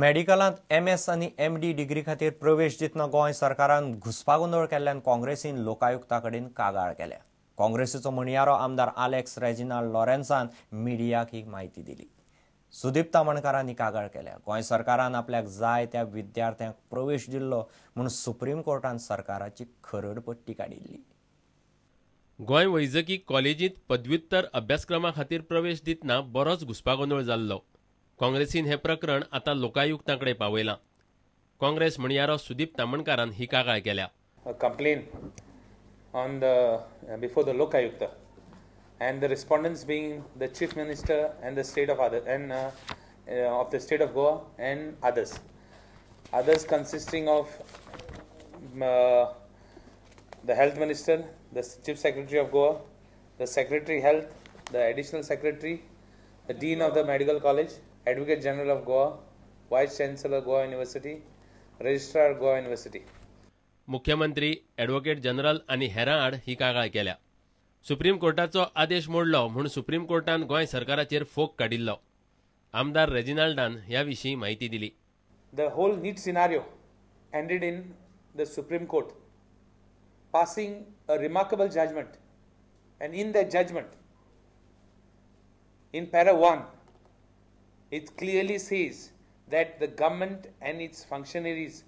मेडिकलांत MS आनी MD degree खातीर प्रवेश दितना गोंय सरकारान घुस्पागोंदळ केल्ल्यान काँग्रेसीन लोकायुक्ता कडेन कागाळ केल्या. काँग्रेसीचो म्हणयारो आमदार आलेक्स रेजिनाल्ड लॉरेन्सान मिडियाक ही म्हायती दिली. सुदीप तामणकारान ही कागाळ केल्या. गोंय सरकारान आपल्याक जाय त्या विद्यार्थ्यांक प्रवेश दिल्लो म्हूण सुप्रीम कोर्टान सरकाराची खरडपट्टी काडिल्ली. गोंय वैजकी कॉलेजींत पदव्युत्तर अभ्यासक्रमा खातीर प्रवेश दितना बरोच घुस्पागोंदळ जाल्लो. काँग्रेसीन हें प्रकरण आतां लोकायुक्तां कडेन पावयलां. काँग्रेस म्हणयारो सुदीप तामणकारान ही कागाळ केल्या. Complaint on the before the Lokayukta and the respondents being the Chief Minister and the state of other and of the state of Goa and others, others consisting of the Health Minister, the Chief Secretary of Goa, the Secretary Health, the Additional Secretary, the Dean of the Medical College, Advocate General of Goa, Vice Chancellor Goa University, Registrar Goa University. मुख्यमंत्री, advocate general आनी हेरां आड ही कागाळ केल्या. Supreme कोर्टाचो आदेश मोडलो म्हूण supreme कोर्टान Goa सरकाराचेर फोग काडिल्लो. आमदार रेजिनाल्डान ह्या विशीं म्हायती दिली. The whole NEET scenario ended in the Supreme Court passing a remarkable judgment, and in that judgment, in para 1, it clearly says that the government and its functionaries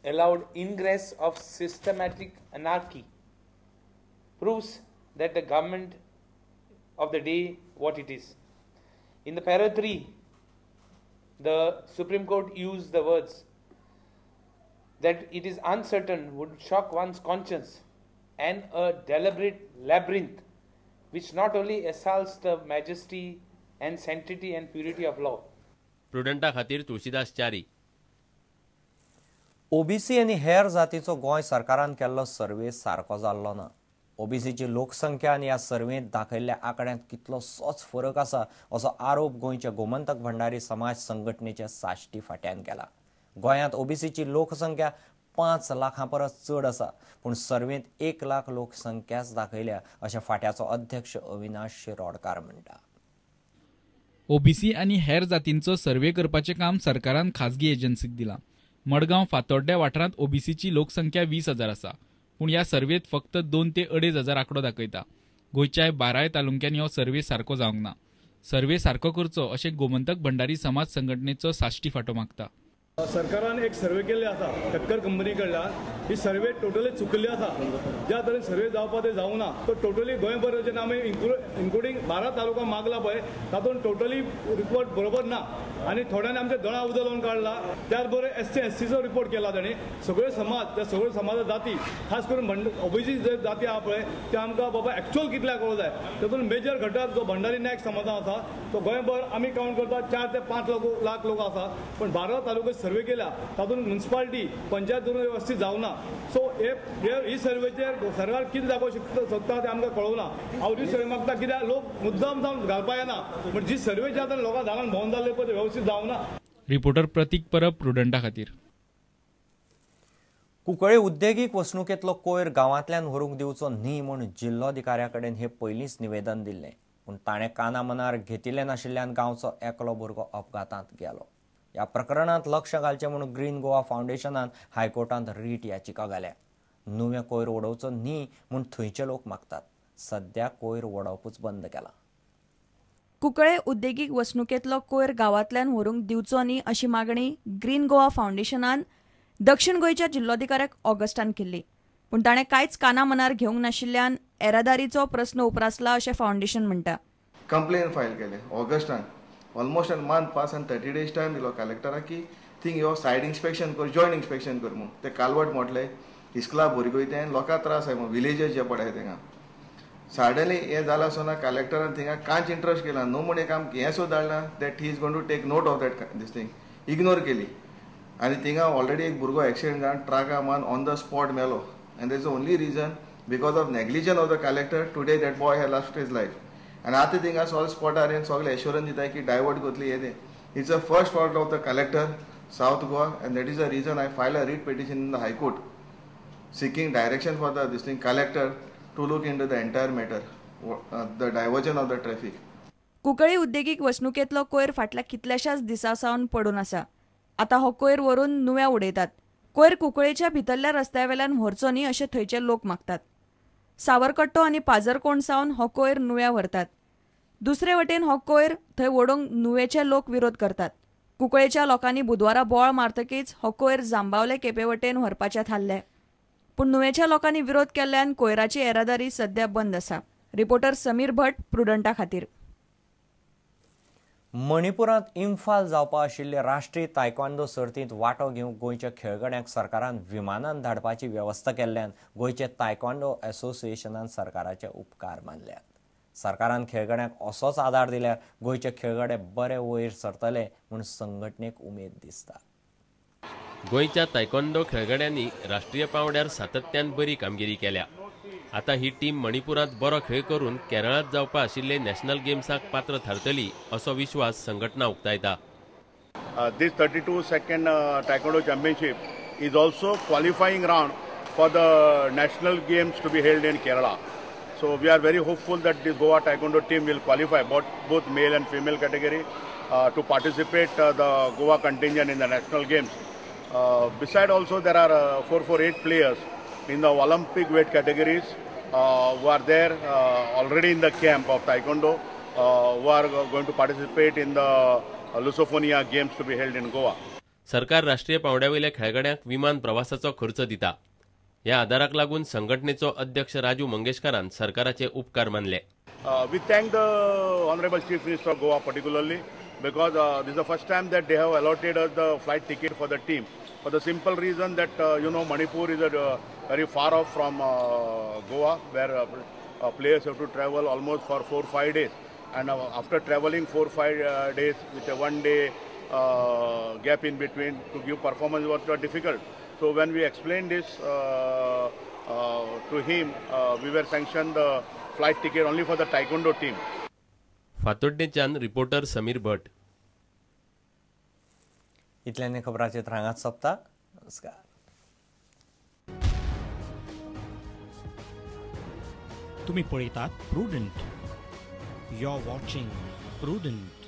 allowed ingress of systematic anarchy, proves that the government of the day what it is. In the para 3, the Supreme Court used the words that it is uncertain would shock one's conscience and a deliberate labyrinth which not only assaults the majesty and sanctity and purity of law. प्रुडंटा खातीर Tulsidas Chari. OBC आनी हेर जातीचो गोंय सरकारान केल्लो survey सारको जाल्लो ना. ओबीसीची लोकसंख्या आनी ह्या सर्वेंत दाखयल्ल्या आंकड्यांत कितलोसोच फरक आसा असो आरोप गोंयच्या गोमंतक भंडारी समाज संघटनेच्या साश्टी फाट्यान केला. गोंयांत ओबीसीची लोकसंख्या 5 लाखां परस चड आसा, पूण सर्वेंत 1 लाख लोकसंख्याच दाखयल्या अशें फाट्याचो अध्यक्ष अविनाश शिरोडकार म्हणटा. ओबीसी आनी हेर जातींचो सर्वे करपाचें काम सरकारान खाजगी एजन्सीक दिलां. मडगांव फातोड्ड्या वाठारांत ओबीसीची लोकसंख्या 20,000 आसा, पूण ह्या सर्वेत फक्त 2 ते 2.5 हजार आंकडो दाखयता. गोंयच्या 12 तालुक्यांनी हो सर्वे सारको जावंक ना. सर्वे सारको करचो अशें गोमंतक भंडारी समाज संघटनेचो साश्टी फांटो मागता. सरकारान एक सर्वे केल्ले आसा ठक्कर कंपनी कडल्यान. ही सर्वे टोटली चुकल्ली आसा. ज्या तरेन सर्वे जावपा ते जावना. तो टोटली गोंयभर जेन्ना आमी इन्क्लुडींग 12 तालुका मागला पळय तातूंत टोटली रिपोर्ट बरोबर ना आनी थोड्यांनी आमच्या दोळा उदक लावन काडला. त्याच बरोबर SC STचो रिपोर्ट केला तांणी. सगळे समाज त्या सगळे समाजा जाती खास करून ओबीसी जे जाती आहा पळय ते आमकां बाबा एक्चुअल कितल्या कळो जाय. तातूंत मेजर घटक जो भंडारी नायक समाजा आसा तो गोंयभर आमी कावंट करता 4 ते 5 लाख लोक आसा, पण 12 तालुके सर्वे केला तातूंत म्युनिसिपालिटी पंचायत धरून व्यवस्थीत जावना. सो हे सर्वेचेर सरकार कितें दाखोवंक शकता तें आमकां कळोवना. हांव ही सर्वे मागता कित्याक लोक मुद्दाम जावन घालपा येना, पण जी सर्वे जी आतां लोकां दारान भोंवन जाल्ले पळय ते व्यवस्थीत जावना. रिपोर्टर प्रतीक परब, प्रुडंटा खातीर. कुंकळ्ळे उद्देगीक वसणुकेंतलो कोयर गांवांतल्यान व्हरूंक दिवचो न्ही म्हूण जिल्लोधिकाऱ्या कडेन हे पयलींच निवेदन दिल्लें, पूण ताणें काना मनार घेतिल्लें नाशिल्ल्यान गांवचो एकलो भुरगो अपघातांत गेलो. ह्या प्रकरणांत लक्ष घालचें म्हूण ग्रीन गोवा फावंडेशनान हायकोर्टांत रीट याचिका घाल्या. नुवें कोयर उडोवचो न्ही म्हूण थंयचे लोक मागतात. सद्या कोयर उडोवपूच बंद केला. कुंकळ्ळे उद्देगीक वसणुकेंतलो कोयर गांवांतल्यान व्हरूंक दिवचो न्ही अशी मागणी ग्रीन गोवा फावंडेशनान दक्षिण गोंयच्या जिल्लोधिकाऱ्याक ऑगस्टान केल्ली, पूण ताणें कांयच काना मनार घेवंक नाशिल्ल्यान येरादारीचो प्रस्न उप्रासला अशें फावंडेशन म्हणटा. कंप्लेन फायल केले ऑगस्टान, ऑलमोस्ट मंथ पास आनी 30 डेज टायम दिलो कलेक्टराक की थिंग यो सायड इन्स्पेक्शन कर, जॉयंट इन्स्पेक्शन कर म्हूण. ते कालवट मोडले, इस्कुला भुरगीं वयता आनी लोकांक त्रास जाय म्हूण विलेजर्स जे पळय थिंगा. सडनली हें जालां आसतना कलेक्टरान थिंगा कांयच इंट्रस्ट केला न्हू म्हूण एक आमकां हें सुद्दां धाडलां that he is going to take note of that this thing, ignore केली. आनी थिंगा ऑलरेडी एक भुरगो एक्सिडंट जावन ट्रका मान on the spot Melo. And that is the only reason because of negligence of the collector today that boy has lost his life. आनी आतां थिंगा सगळे स्पॉटार येवन सगळे एश्योरन्स दिता की डायवर्ट करतली हें तें. It's a first fault of the collector South Goa and that is the reason I file a writ petition in the high court seeking direction for the this thing collector to look into the entire matter, the diversion of the traffic. Cuncolim उद्देगीक वसणुकेंतलो कोयर फाटल्या कितल्याशाच दिसां सावन पडून आसा. आतां हो कोयर व्हरून नुव्या उडयतात. कोयर कुंकळेच्या भितरल्या रस्त्या वेल्यान व्हरचो न्ही अशें थंयचे लोक मागतात. सावरकट्टो आनी पाजरकोण सावन हो कोयर नुव्या व्हरतात. दुसरे वटेन हो कोयर थंय वडोवंक नुवेचे लोक विरोध करतात. कुंकळेच्या लोकांनी बुधवारा बोवाळ मारतकीच हो कोयर जांबावले केपे वटेन व्हरपाचें थारलें. पूण नुवेच्या लोकांनी विरोध केल्ल्यान कोयराची येरादारी सध्या बंद आसा. रिपोर्टर समीर भट, प्रुडंटा खातीर. मणिपुरांत इम्फाल जावपा आशिल्ले राष्ट्रीय तायक्वांदो सर्तींत वांटो घेवंक गोंयच्या खेळगड्यांक सरकारान विमानान धाडपाची वेवस्था केल्ल्यान गोंयचे तायक्वांदो असोसिएशनान सरकाराचे उपकार मानल्यात. सरकारान खेळगड्यांक असोच आदार दिल्यार गोंयचे खेळगडे बरे वयर सरतले म्हूण संघटनेक उमेद दिसता. गोंयच्या तायक्वांदो खेळगड्यांनी राष्ट्रीय पांवड्यार सातत्यान बरी कामगिरी केल्या. आतां ही टीम मणिपुरांत बरो खेळ करून केरळांत जावपा आशिल्ले नॅशनल गेम्साक पात्र थारतली असो विश्वास संघटना उक्तायता. This 32nd Taekwondo Championship is also qualifying round for the national games to be held in Kerala. So we are very hopeful that this Goa Taekwondo team will qualify both male and female category to participate the Goa contingent in the national games. Beside also there are 448 players in the Olympic weight categories who are there already in the camp of Taekwondo who are going to participate in the Lusophonia games to be held in Goa. सरकार राष्ट्रीय पावंड्यावेल्या खेळगड्यांक विमान प्रवासाचो खर्च दिता. ह्या आदाराक लागून संघटनेचो अध्यक्ष राजू मंगेशकारान सरकाराचे उपकार मानले. We thank the Honorable Chief Minister of Goa particularly because this is the first time that they have allotted us the flight ticket for the team. For the simple reason that you know, Manipur is very far off from Goa, where players have to travel almost for 4-5 days, and after traveling 4-5 days with a 1 day gap in between to give performance was difficult. So when we explained this to him, we were sanctioned the flight ticket only for the Taekwondo team. फातोड्डेच्यान reporter Sameer Bhat. इतल्याने खबराचे हांगाच सोंपता. नमस्कार. तुम्ही पळयतात Prudent. You are watching Prudent.